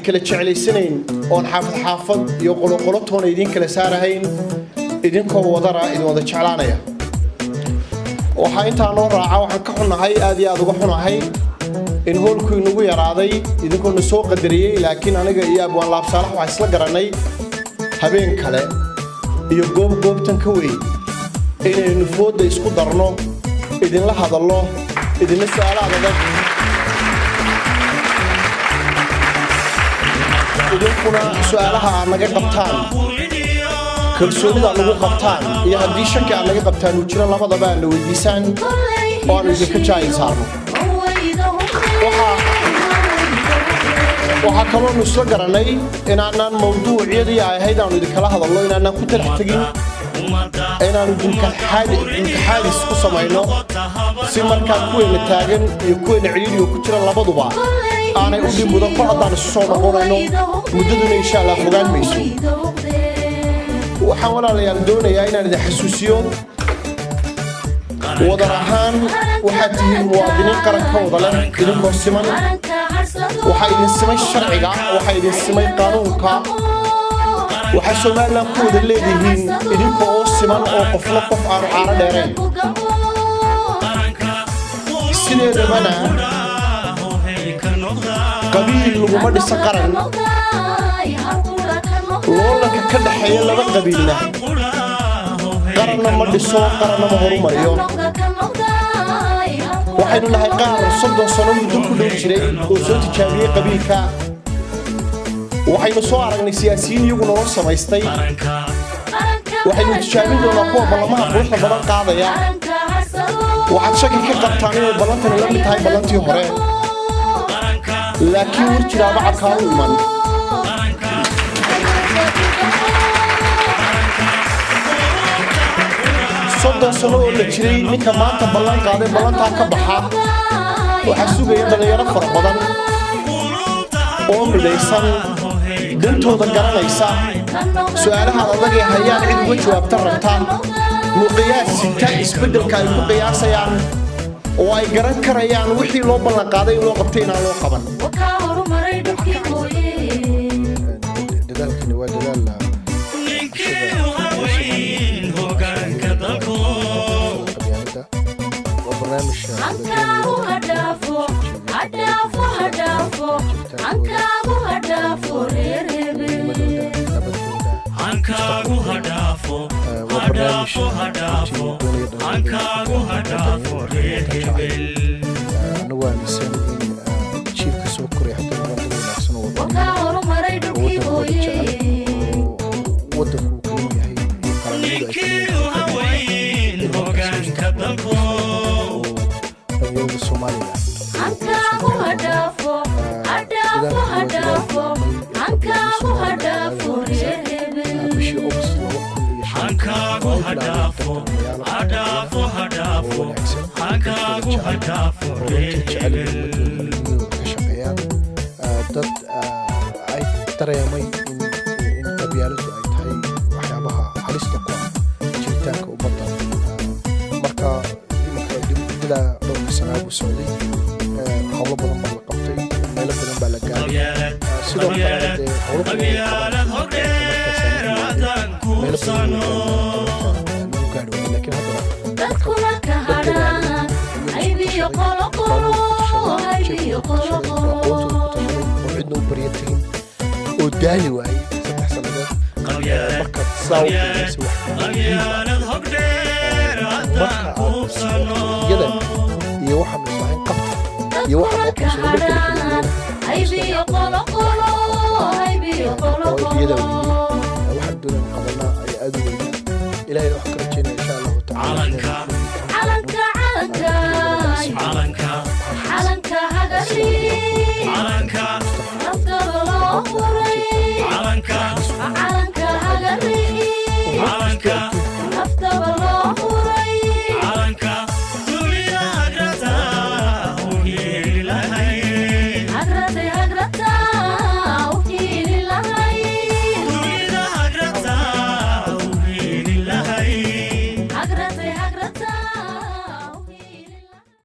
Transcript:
Kala jeclaysanayn oon xaafad xaafad iyo qoloqolo toona idiin kala saarahayn, idinkoo wadara idin wada jeclaanaya. Waxaa intaa noo raaca, waxaan ka xunahay, aad iyo aad uga xunahay in hoolku inagu yaraaday idinkoona soo qadariyey, laakiin aniga iyo Abwaan Laab Saalax waxaa isla garannay habeen kale iyo goob goobtan ka weyn inaynu foodda isku darno, idinla hadallo, idinla su'aalo adag, idinkuna su'aalaha aad naga qabtaan, kalsoonida aad nagu qabtaan iyo haddii shaki aad naga qabtaan uu jiro, labadaba aad na weydiisaan oo aanu idinka jaahil saarno. Waxaa kaloonu isla garannay inaanaan mawduucyadii ay ahayd aanu idinkala hadallo inaanaan ku talax tegin, inaanu dulkaxaadis ku samayno, si markaa kuweenna taagan iyo kuweenna cidhiidhiga ku jira labaduba aanay u dhib mudan. Kol haddaan isu soo noqonayno, muddaduna insha Allah fogaan mayso. Waxaan, walaalayaal, doonayaa inaan idin xasuusiyo, wadar ahaan waxaad tihiin muwaadiniin qaranka wada leh idinkoo siman. Waxaa idin simay sharciga, waxaa idin simay qaanuunka, waxaa Somalilan ku wada leedihiin idinka oo siman oo qofna qof aanu caaro dheerayn. Sideedabana qabiil laguma dhiso qaran, loolanka ka dhaxeeya laba qabiilna qaranna ma dhiso, qaranna ma horumariyo. Waxaynu nahay qaar 30 sano muddo ku dhow jiray oo soo tijaabiyey qabiilka. Waxaynu soo aragnay siyaasiyiin iyagu nolol samaystay. Waxaynu tijaabin doonaa kuwa ballamaha quruxda badan qaadaya. Waxaad shaki ka qabtaan inay ballantani la mid tahay ballantii hore, laakiin war jiraaba cabkaa u iman. 30 sano oo la jiray, ninka maanta ballan qaaday ballantaa ka baxa, waxaa sugaya dhallinyaro fara badan oo midaysan, dantooda garanaysa, su'aalahaad adagee hayaan cid uga jawaabta rabta, muqiyaas sita isbeddelka ay ku qiyaasayaan oo ay garan karayaan wixii loo ballan qaaday in loo qabtay inaan loo qaban. Dadaalkani waa dadaal qabyaalada, waa barnaamij waa barnaamij anagu aaminsan in jiilka soo koraya haddii noqon dad wanaagsan oo wadaniina oo waddankooda jecel oo waddanku uu kala yahay iyo qarannimadu ay kala yahay in markaas mustaqbalka oo dhalinyarada Somaliland. Dadaalku waa dadaal bilaabmay ee ka bilaabmay Somaliland magaalada bishii August 2005 oo ay bilaabeen tartamayaal oo wanaagsan, dadkooda jecel oo runtii jecel in ummadooda midnimadooda ka shaqeeyaan, dad ay dareemay in qabyaaladu ay tahay waxyaabaha halista ku ah jiritaanka ummadda. Marka iminka ilaa dhowrka sanaa buu socday, howlo badan baa la qabtay, meelo badan baa la gaaray. Sidoo kalena dee howlo badan way qabanaysaa, meelo badan way lagu gaari waayay, laakiin haddana marka dad dadaalay, iyagu isku tashaday, qaanuunka ku tashaday, jeebkooda ku tashaday, aqoontooda ku tashaday oo cidna u barya tegin oo daali waayey 3 sannadood, markaad saa u qiimaysa wax muhiim ah marka aad iyadan iyo waxaanu islahayn qabta iyo waxa loo qabsaday marka la kala geeyana oo iyada weynay waxaan doonayna qabanaa ayaa aad u weynaa. Ilahayna waxaan ka rajeynaya insha Allahu tacaala inaynu.